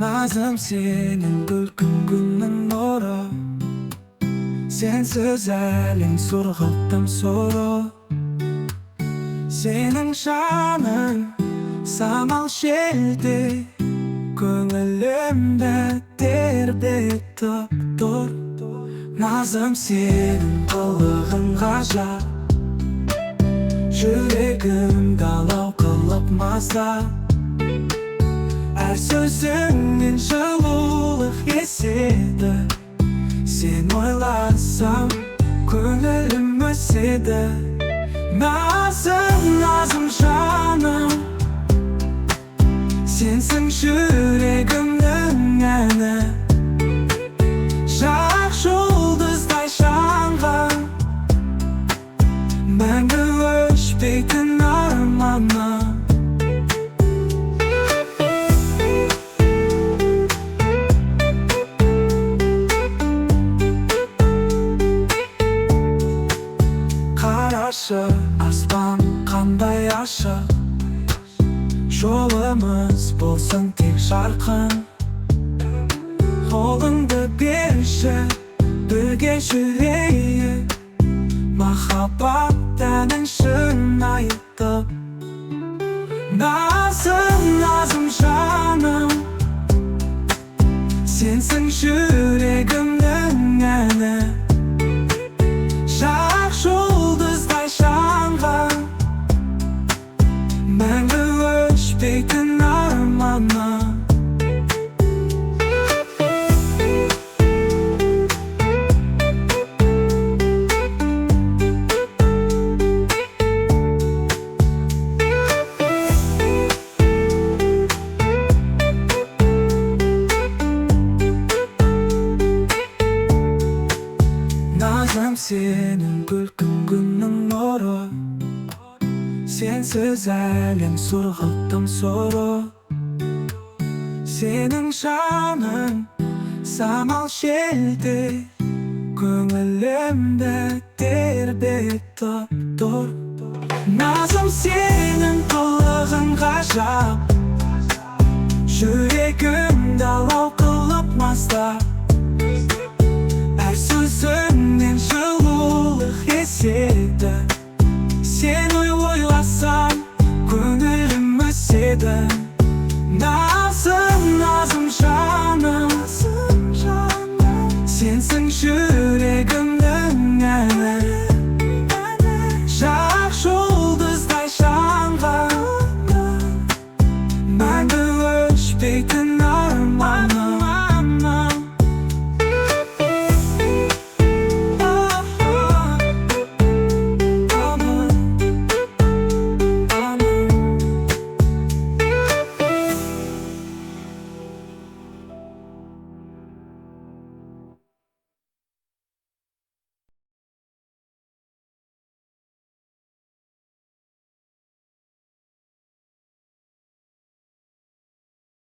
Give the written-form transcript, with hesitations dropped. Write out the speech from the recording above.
Назым сенің күлкің, күннің нұры. Сенсіз әлем сұрғылтым соры. Сенің жаның самал желде, көңілімді тербетіп тұр. Назым сенің қылығың ғажап, жүрегімді алау қылып маза. Әр сөзіңнен жылулық еседі, сен ойласам көңілім өседі. Назым, назым жаным, сенсің жүрегімнің әні. Жарық жұлдыздай жанған, мәңгі өшпейтін арманым. Қарашы, аспан қандай ашық, жолымыз болсын тек жарқын. Қолыңды берші, бірге жүрейік, махаббат әнін шын айтып. Назым, назым жаным, сенсің жүрегімнің әні. Жарық жұлдыздай жанған, мәңгі өшпейтін арманым. Назым сенің күлкің, күннің нұры. Сенсіз әлем сұрғылтым соры. Сенің жаның самал желде, көңілімді тербетіп тұр. Назым сенің қылығың ғажап, жүрегімді алау қылып мазда.